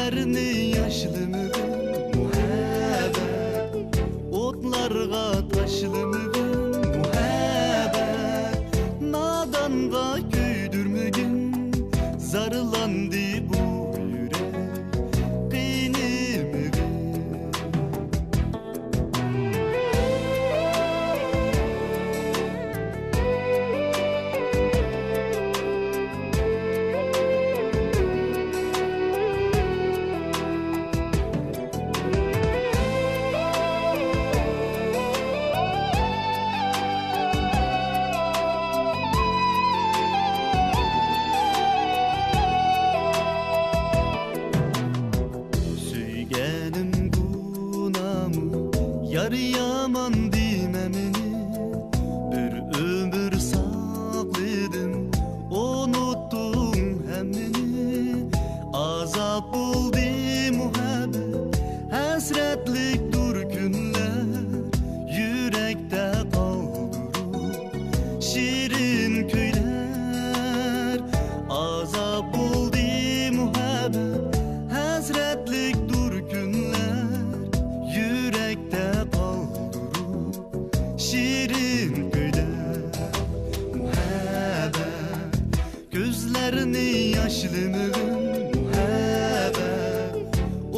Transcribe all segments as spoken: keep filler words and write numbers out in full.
ئەرنى ياشلىمىغىن مۇھەببەت، ئوتلارغا تاشلىمىغىن مۇھەببەت، نادانغا كۆيدۈرمىگىن، زارلاندى بۇ يۈرەك قىينىمىغىن. سۆيگەنىم گۇناھمۇ، يار يامان دېمە مېنى. بىر ئۆمۈر ساقلىدىم، ئۇنۇتتۇم ھەممىنى. ئازاب بولدى مۇھەببەت، ھەسرەتلىكتۇر كۈنلەر، يۈرەكتە قالدۇرۇپ شېرىن كۈيلەر. ئازاب بولدى مۇھەببەت، ھەسرەتلىكتۇر كۈنلەر، يۈرەكتە قالدۇرۇپ شېرىن كۈيلەر. مۇھەببەت، كۆزلەرنى ياشلىمىغىن مۇھەببەت،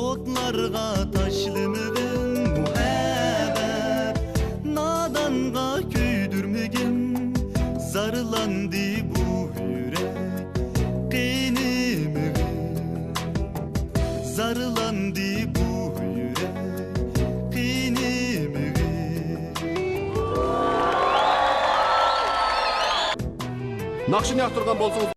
ئوتلارغا تاشلىمىغىن مۇھەببەت، نادانغا كۆيدۈرمىگىن، زارلاندى بۇ يۈرەك قىينىمىغىن، زارلاندى بۇ يۈرەك قىينىمىغىن. ناخشىنى ياقتۇرغان بولسىڭىز،